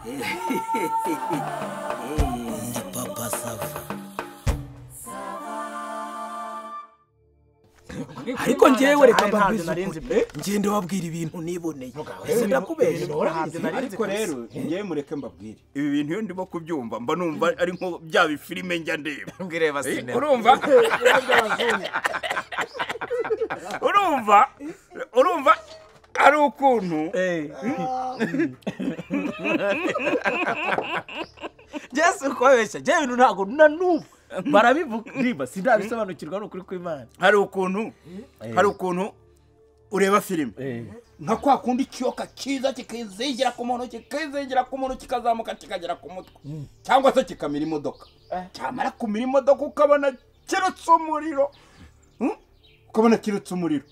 Ndi Papa Sava. Ariko njyewe reka mbabwize ukuri, ngende babwira ibintu niboneye, ese ndakubeshya? Ariko rero njyewe mureke mbabwire, ibi bintu iyo ndimo kubyumva mba numva ari nko bya bifilime njya ndeba. Mbwireba sinema. Urumva? Urumva? Urumva ari ukuntu Jesu ukobeshya, njyewe ibintu ntabwo na n'ubu barabivuga niba sindabisobanukirwa n'ukuri kw'Imana. Hari ukuntu, hari ukuntu ureba filime nka kwa kundi ikiyoka cyiza kikizingira ku muntu, kikizingira ku muntu, kikazamuka kikagera ku mutwe, cyangwa se kikamira imodoka. Cyamara kumira imodoka ukabona kirutse umuriro, ukabona kirutse umuriro.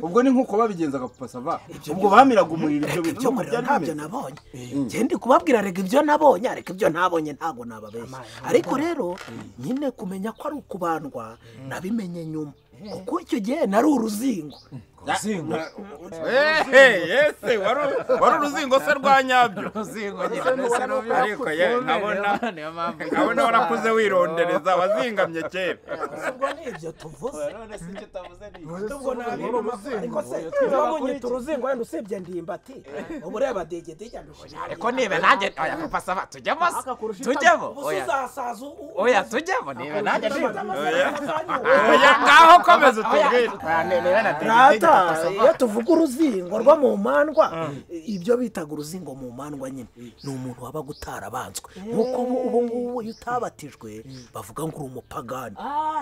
Ubwo ni nkuko babigenzaga Papa Sava, ubwo bamiraga umuriro. Ibyo bintu by'umuriro ntabyo nabonye. Njye ndi kubabwira reka ibyo nabonye, ariko ibyo ntabonye ntabwo nababeshya. Ariko rero nyine kumenya ko ari ukubandwa nabimenye nyuma, kuko icyo gihe nari uruzingo. Uruzingo? Yese wari uruzingo se rwa nyabyo? Uruzingo nyine. Ariko ye nkabona warakuze wirondereza, wazingamye kera. Ubwo ni ibyo tuvuze. None se icyo utavuze ni ubwo ariko se wabonye uruzingo wenda usibye Ndimbati, ubu ureba Degedege andusha. Ariko niba nanjye oya Papa Sava tujyemo se, tujyemo. Oya oya tujyemo niba nanjye oya ngaho komeza utubwire. Rata iyo tuvuga uruzingo rwo mu mandwa, ibyo bitaga uruzingo mu mandwa nyine ni umuntu wabaga utarabanzwe, nkuko ubu ngubu iyo utabatijwe bavuga ngo uri umupagani.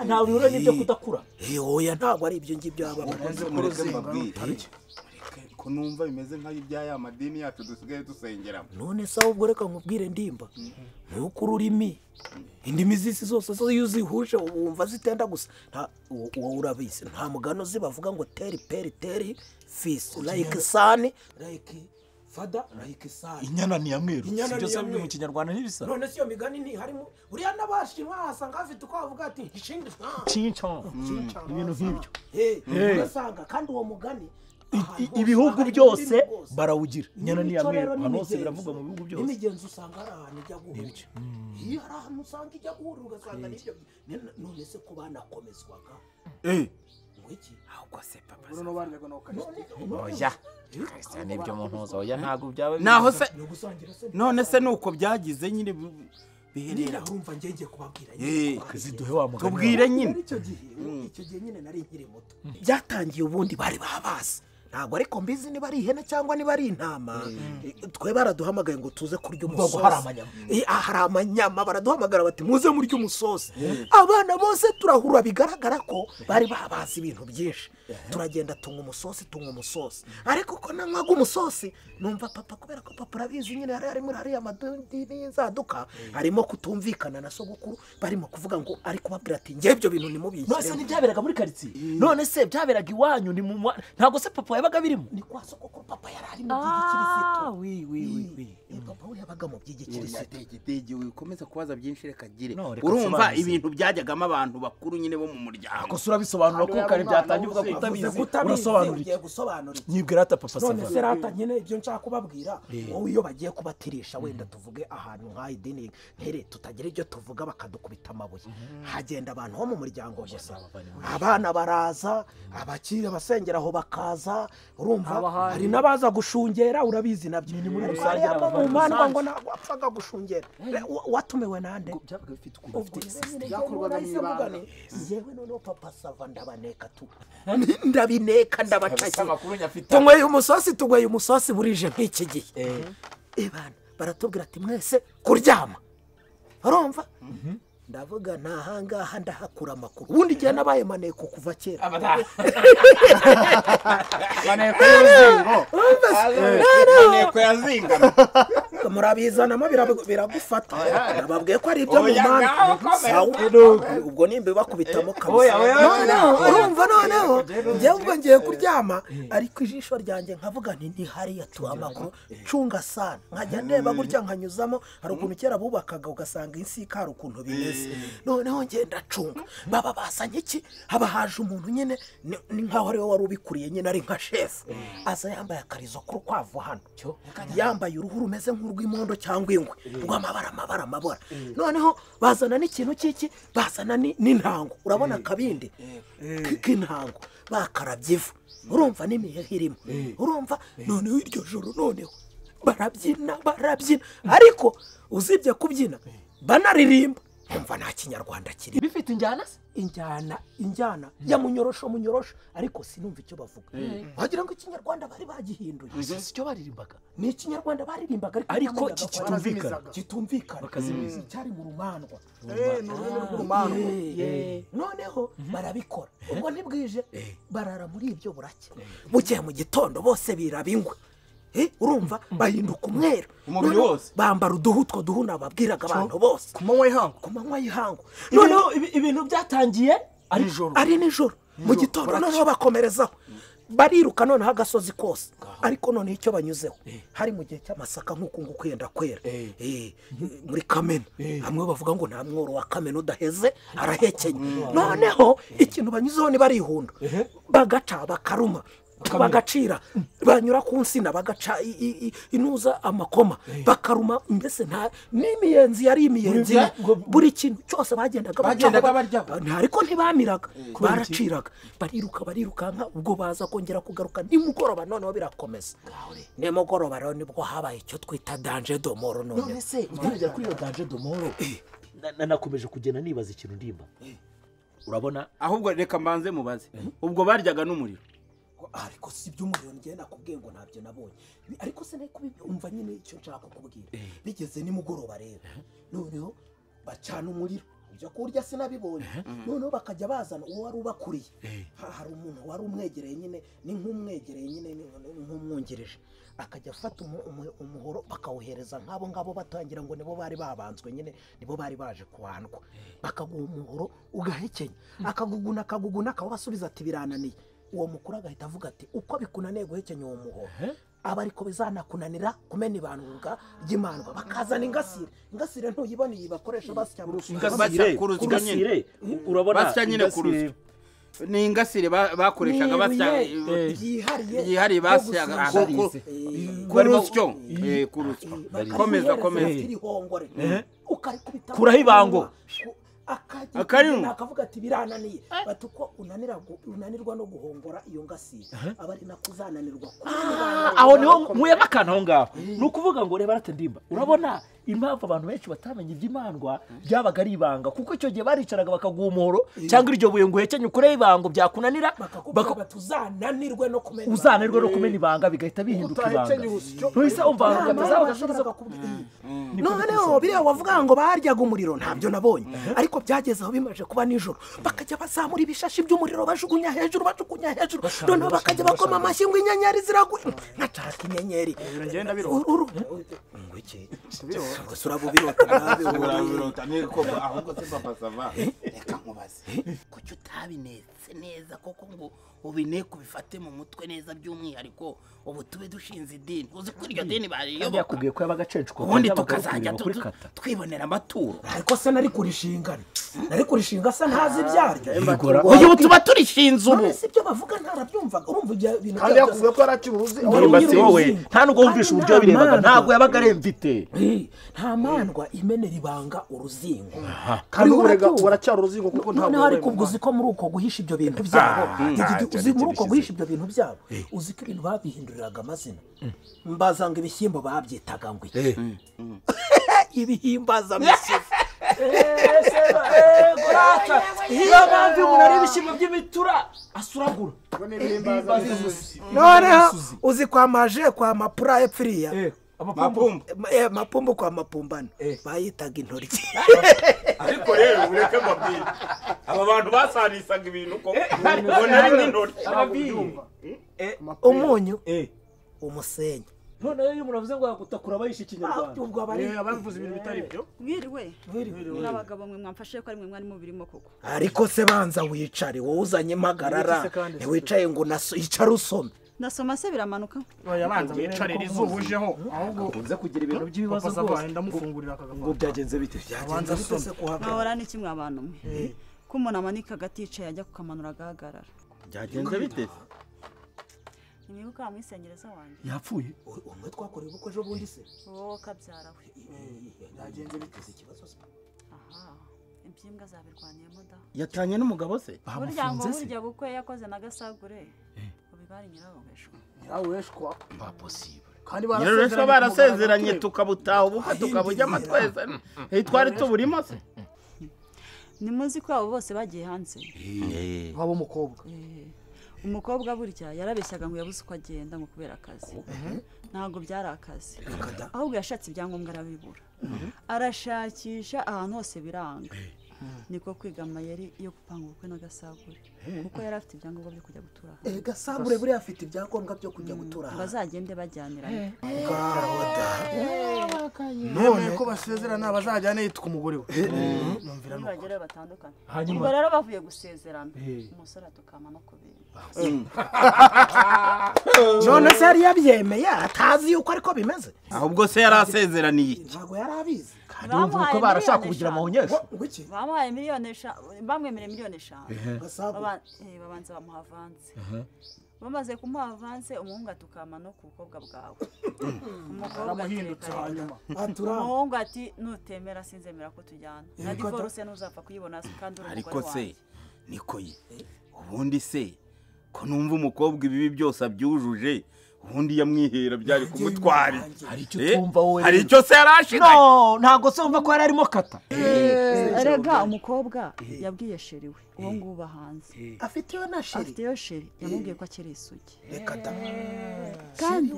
Ntawe bihura n'ibyo kudakura. Oya ntabwo ari ibyo ngibyo baba. Mureke mbabwire ko numva bimeze nk'ibya ya madini yacu dusigaye dusengeramo. None se ahubwo reka nkubwire Ndimba, nuko ururimi indimi z'isi zose iyo uzihuje wumva zitenda gusa. Wowe urabizi nta mugano uzi bavuga ngo teri peri teri fisi like sani like fada like sani. Inyana ni ya mweru, sibyo se mu Kinyarwanda ntibisa? None se iyo migani ni harimo uriya n'abashinwa wasanga bafite uko bavuga ati shincha ibintu nk'ibyo. Ugasanga kandi uwo mugani ibihugu byose barawugira. Inyana ni ya mweru ahantu hose biravugwa mu bihugu byose. N'imigenzo usanga hari ahantu ijya guhura, iyo hari ahantu usanga ijya guhura ugasanga nibyo. None se ko banakomezwaga iki? Ahubwo se Papa Sava oya Christian ibyo mu ntuza oya ntabwo byaba. Naho se none se nuko byagize nyine biherera. Urumva ngiye kubabwira nyine ziduhe wa mugani tubwire nyine. Icyo gihe nyine nari nkiri muto, byatangiye ubundi bari babazi ntabwo ariko mbizi niba ari ihene cyangwa niba ari intama. Twe baraduhamagaye ngo tuze kurya umusosi, hari amanyama, baraduhamagara bati muze murya umusosi. Abana bose turahura, bigaragara ko bari babazi ibintu byinshi. Turagenda tunywa umusosi, tunywa umusosi, ariko ko nanywaga umusosi numva papa, kubera ko papa urabizi nyine yari arimo hariya amadini y'inzaduka, harimo kutumvikana na sogokuru, barimo kuvuga ngo ari kubabwira ati nge ibyo bintu nimubishyiremo. None se ntibyaberaga muri karitsiye? None se byaberaga iwanyu? Ntabwo se papa yabaga birimo? Ni kwa sogokuru papa yari ari mu by'igikirisito. Papa we yabaga mu by'igikirisito. Degedege wikomeza kubaza byinshi reka gire. Urumva ibintu byajyagamo abantu bakuru nyine bo mu muryango. Ako urabisobanura ko kare byatangiye uvuga ko utabizi, urasobanura iki? Nyibwira ata Papa Sava. None se rata nyine ibyo nshaka kubabwira, wowe iyo bagiye kubatirisha wenda tuvuge ahantu nk'aha idini ntere tutagira ibyo tuvuga bakadukubita amabuye, hagenda abantu bo mu muryango gusa, abana baraza, abakiri abasengera aho bakaza, urumva hari n'abaza gushungera, urabizi nabyo ni muri rusange mu mandwa ngo ntabwo wapfaga gushungera. Watumiwe nande? Byakorwaga n'ibanga. Yewe noneho Papa Sava ndabaneka tu, ndabineka ndabacakiye. Tunyweye umusosi, tunyweye umusosi burije nk'iki gihe. Ebana baratubwira ati mwese kuryama, urumva ndavuga ntahangaha ndahakura amakuru. Ubundi igihe nabaye maneko kuva kera. Maneko y'uruzingo, maneko yazingana murabizanamo biragufata. Nababwiye ko ari ibyo mu mandwa, ubwo nimba bakubitamo kabisa. Noneho urumva noneho njyewe ubwo ngiye kuryama, ariko ijisho ryanjye nkavuga nti ni hariya tuha amakuru cunga sana, nkajya ndeba gutya nkanyuzamo. Hari ukuntu kera bubakaga ugasanga insika hari ukuntu bimeze. Noneho ngenda cunga baba basanye iki, haba haje umuntu nyine ni nkaho ariwe wari ubikuriye nyine ari nka chef, aza yambaye akarizo k'urukwavu hano, yambaye uruhu rumeze nk'uru nk'urw'imondo cyangwa ingwe rw'amabara amabara amabara. Noneho bazana n'ikintu cy'iki, bazana n'intango, urabona akabindi k'intango bakarabye ivu, urumva n'imiheha irimo, urumva. Noneho iryo joro noneho barabyina barabyina, ariko uzibye kubyina banaririmba, umva nta kinyarwanda kiri. Bifite injyana se? Injyana injyana ya munyorosho munyorosho, ariko sinumva icyo bavuga. Wagira ngo ikinyarwanda bari bagihinduye. Si cyo baririmbaga? Ni ikinyarwanda baririmbaga ariko kitumvikana. Kitumvikana. Bakazimiza. Cyari mu rumandwa. Ni ururimi rw'urumandwa. Noneho barabikora. Ubwo ntibwije barara muri ibyo buracya. Bukeye mu gitondo bose biraba ingwe. Urumva bahinduka umweru umubiri wose, bambara uduhu, utwo duhu nababwiraga abantu bose ku manywa y'ihangu, ku manywa y'ihangu. Noneho ibintu byatangiye ari nijoro mu gitondo, noneho bakomerezaho bariruka noneho agasozi kose, ariko noneho icyo banyuzeho hari mu gihe cy'amasaka nk'uku nguku yenda kwera muri Kamena, hamwe bavuga ngo nta mworo wa Kamena udaheze arahekenye. Noneho ikintu banyuzeho ni barihunda, bagaca bakaruma bagacira, banyura ku nsina bagaca inuza amakoma bakaruma, mbese nta n'imiyenzi yari imiyenzi, buri kintu cyose bagendaga baryaho, ariko ntibamiraga, baraciraga, bariruka barirukanka. Ubwo baza kongera kugaruka nimugoroba, noneho birakomeza. Nimugoroba rero nibwo habaye icyo twita danger de mort. None se utaragera kuri iyo danger de mort, nakomeje kugenda nibaza ikintu ndimba, urabona. Ahubwo reka mbanze mubaze, ubwo baryaga n'umuriro? Ariko si by'umuriro njye nakubwiye ngo ntabyo nabonye, ariko se nari kubibyumva nyine icyo nshaka kukubwira. Bigeze nimugoroba rero noneho bacana umuriro, ibyo kurya sinabibonye. Noneho bakajya bazana uwo wari ubakuriye, hari umuntu wari umwegereye nyine, ni nk'umwegereye nyine, nk'umwungirije, akajya afata umuhoro bakawuhereza nk'abo ngabo batangira ngo nibo bari babanzwe nyine, nibo bari baje kuhandwa. Bakaguha umuhoro ugahekenya, akaguguna akaguguna, akawubasubiza ati birananiye. Uwo mukuru agahita avuga ati uko bikunaniye guhekenya uwo muhoro, aba ariko bizanakunanira kumena ibanga ry'imandwa. Bakazana ingasire, ingasire ntuyibona iyi bakoresha basya ingasire, urabona basya nyine ku rusyo, ni ingasire bakoreshaga basya yihariye basyaga ku rusyo, ku rusyo. Komeza komeza ukarikubita kuraho ibango akavuga ati birananiye, bati uko unanirwa no guhongora iyo ngasire aba ari nako uzananirwa. Aho niho nkuyemo akantu aho ngaho, ni ukuvuga ngo reba ndimba, urabona impamvu abantu benshi batamenye iby'imandwa byabaga ari ibanga, kuko icyo gihe baricaraga bakaguha umuhoro cyangwa iryo buye ngo uhekenye ukure ibango, byakunanira uzananirwe no kumena, uzananirwe no kumena ibanga, bigahita bihinduka ibanga. Ntuhise umva noneho biriya wavuga ngo baryaga umuriro ntabyo nabonye, ariko byageze aho bimaze kuba nijoro bakajya bazamura ibishashi by'umuriro bajugunya hejuru bajugunya hejuru, noneho bakajya bakoma amashyi ngo inyenyeri ziragwa, nkacaka inyenyeri ngo iki urabirota niko. Ahubwo se papa sava, reka nkubaze, kuki utabinetse neza koko ngo ubineke ubifate mu mutwe neza, by'umwihariko ubu tube dushinze idini, uzi ko iryo dini bariyoboka, yakubwiye ko yabaga acenshwa, ubundi tukazajya twibonera amaturo. Ariko se nari kurishingana, nari kurishinga se ntazi ibyaryo, uyu tuba turishinze ubu, si ibyo bavuga ntarabyumvaga. Urumva ibyo bintu kandi yakubwiye ko yarakiri uruzi, wowe nta nubwo wumvisha uburyo yabirebaga, ntabwo yabaga aremvite. Nta mandwa imenera ibanga uruzingo, kandi uracyari uruzingo kuko ntabwo. Noneho ariko ubwo uzi ko muri uko guhisha ibyo bintu byabo, uzi muri uko guhisha ibyo bintu byabo, uzi ko ibintu babihinduriraga amazina, mbaza ngo ibishyimbo babyitaga ngo iki, ibihimbaza misifu. Niyo mpamvu umuntu areba ibishyimbo by'imitura asuragura. Noneho uzi kwa maje kwa mapura epfiriya mapumbu kwa mapumbano bayitaga intoryi. Ariko rero ureke mbabwire, aba bantu basanisaga ibintu ko ubona ari intoryi, umunyu, umusenyi. Noneho iyo umuntu avuze ngo yagutakura abayishe ikinyarwanda, ubwo abari abavuze ibintu bitari byo. Mwiriwe n'abagabo mwe mwamfashe ko ari mwe mwari mubirimo koko. Ariko se banza wicare, wowe uzanye impagarara, ntiwicaye ngo icara usome. Ndasoma se biramanuka. Oya banza wicarire izuba ujeho, ahubwo ukunze kugira ibintu by'ibibazo rwose. Ndamufungurira akagafata. Ngo byagenze bite? Byagenze bite se kuhagarara? Mwahora n'iki mwa bantu mwe? Ko umuntu amanika agati yicaye ajya kukamanura agahagarara. Byagenze bite? Imwibuka mwisengereza wanjye. Yapfuye. Umwe twakoreye ubukwe ejo bundi se. Wowe kabyara we. Nagenze biteze ikibazo se. Aha. Impimbwa zabirwaniyemo da. Yatanye n'umugabo se? Burya ngo burya bukwe yakoze na Gasagure. Ubibari nyirabubeshwa. Nyirabubeshwa. Pas possible. Kandi barasezeranye tukabutaha ubukwe tukabujya amatwese. Twari tuburimo se. Nimuzi ko abo bose bagiye hanze. Wabo umukobwa. Umukobwa burya yarabeshyaga ngo yabuze uko agenda ngo kubera akazi. Ntabwo byari akazi. Ahubwo yashatse ibyangombwa arabibura. Arashakisha ahantu hose biranga. Niko kwiga amayeri yo gupanga ubukwe na Gasagure. Kuko yari afite ibyangombwa byo kujya gutura hanze. Gasagure buriya afite ibyangombwa byo kujya gutura hanze. Bazagende bajyaniranye. None ko basezerana bazajyane yitwa umugore we. Numvira nuko. Nibagera batandukana. Ubwo rero bavuye gusezerana. Umusore atukama no kubintu. None se yari yabyemeye atazi yuko ariko bimeze. Ahubwo se yari asezeraniye iki? Ntabwo yari abizi. Kandi urumva ko barashaka kugira amahonyesho. Bamuhaye miliyoni 5, bamwemereye miliyoni 5. Babanza bamuha avance. Bamaze kumuha avance umuhungu atukama no ku bukobwa bwawe. Umukobwa umuhungu ati nutemera sinzemera ko tujyana. Na divorce ntuzapfa kuyibona kandi uri umugore wanjye. Ariko se niko ye. Ubundi se ko numva umukobwa ibibi byose abyujuje ubundi yamwihera byari kumutwara. Hari icyo utumva wowe. Hari icyo se yarashigaye. No, ntago se umva ko yari arimo kata. Erega umukobwa yabwiye sheri we uwo nguba hanze. Afiteyo na sheri. Afiteyo sheri yamubwiye ko akiri isugi. Reka da. Kandi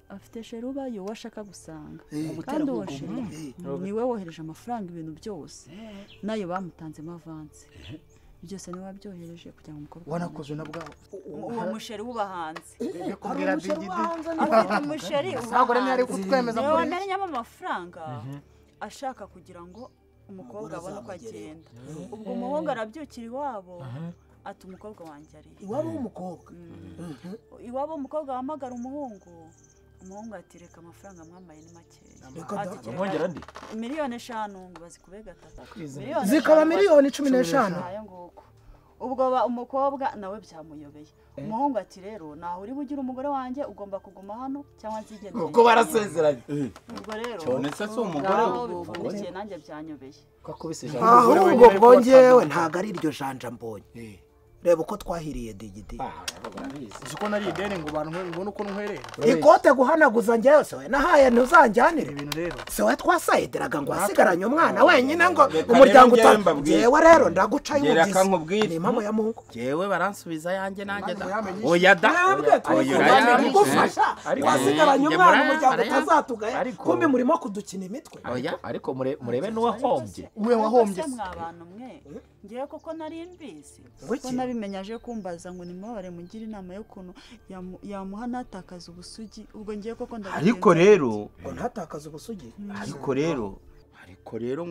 afite sheri ubayo washaka gusanga. Kandi uwo sheri niwe wohereje amafaranga ibintu byose. Nayo bamutanzemo avance. Byose niwe wabyohereje kugira ngo umukobwa wanakoze na bwawe uwo musheri uba hanze kubwira digidi afite umusheri Gasagure ntiyari kutwemeza ko wamenyamo amafaranga ashaka kugira ngo umukobwa abone uko agenda. Ubwo umuhungu arabyukira iwabo ati umukobwa wanjye ari iwabo w'umukobwa. Iwabo w'umukobwa wahamagara umuhungu. Umuhungu ati reka amafaranga mwamaye ni makeya. Mwongera andi miliyoni 5 ngo bazikube gatatu. Zikaba miliyoni 15. Ayo nguko. Ubwo umukobwa nawe byamuyobeye. Umuhungu ati rero naho uri bugira umugore wanjye ugomba kuguma hano cyangwa nzigendere. Kuko barasezeranye. Ubwo rero cyone se si umugore we nanjye byanyobeye. Ahubwo bwongewe ntago ari iryo janja mbonye. Reba uko twahiriye digidi. Uzi ko nari ideni ngo bantu ngibone uko ntwerera. Ikote guhanaguza njyewe se we nahaye ntuzanjyanire. Ibintu rero. Se we twasayidiraga ngo wasigaranye umwana wenyine ngo umuryango utangewe rero ndaguca y'ubugisi. Ni impamo ya Mungu. Jewe baransubiza yanjye nanjye da. Oya da. Oya gufasha. Wasigaranye umwana umuryango utazatugaya. Kumbe murimo kudukina imitwe. Oya ariko murebe n'uwahombye. Uwe wahombye. Mwabantu mwe. Ngiye koko nari mbizi. Kuko nabimenya aje kumbaza ngo nimubare mugire inama yo kuntu yamuha natakaza ubusugi ubwo ngiye koko ndabigenza. Ariko rero ngo ntatakaza ubusugi. Ariko rero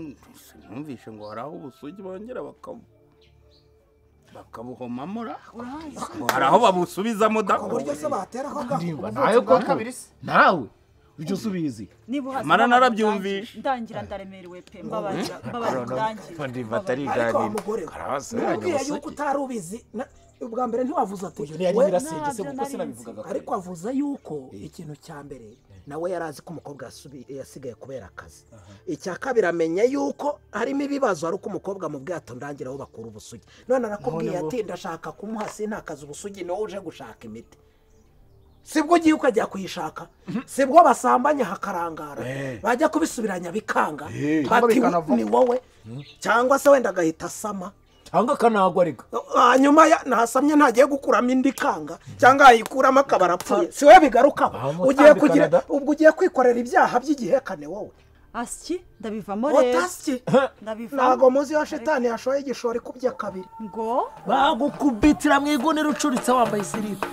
numvishe ngo haraho ubusugi bongera bakabuhomamura. Ngo haraho babusubizamo da. Uburyo se bateraho gaho. Nawe koko nawe ujye usubizi. Mara narabyumvishe. Ndangira ndaremerewe pe mbabarira ndangira. Ndimba atariganira. Karabasubira yuko utari ubizi. Ubwa mbere ntiwavuze ati uyu yari nyirasenge se kuko sinabivugaga. Ariko avuze yuko ikintu cya mbere nawe yarazi ko umukobwa yasigaye kubera akazi. Icya kabiri amenya yuko harimo ibibazo ari uko umukobwa mu bwato ndangira aho bakura ubusugi. None arakubwiye ati ndashaka kumuha sintakaza ubusugi nawe uje gushaka imiti. Sibwo ugiye ukajya kuyishaka, sibwo basambanya hakarangara, bajya kubisubiranya bikanga, bati ni wowe cyangwa se wenda agahita asama cyangwa akanagwa ariko hanyuma nasamye ntagiye gukuramo indi kanga cyangwa yayikuramo akaba arapfuye, si we bigarukaho. Ugiye kugira ubwo ugiye kwikorera ibyaha by'igihekane wowe. Asiki ndabivamo rero. Otasiki ntago muzi yo shetani yashoye igishoro ikubye kabiri ngo bagukubitira mu igunira ucuritse wambaye isiripe.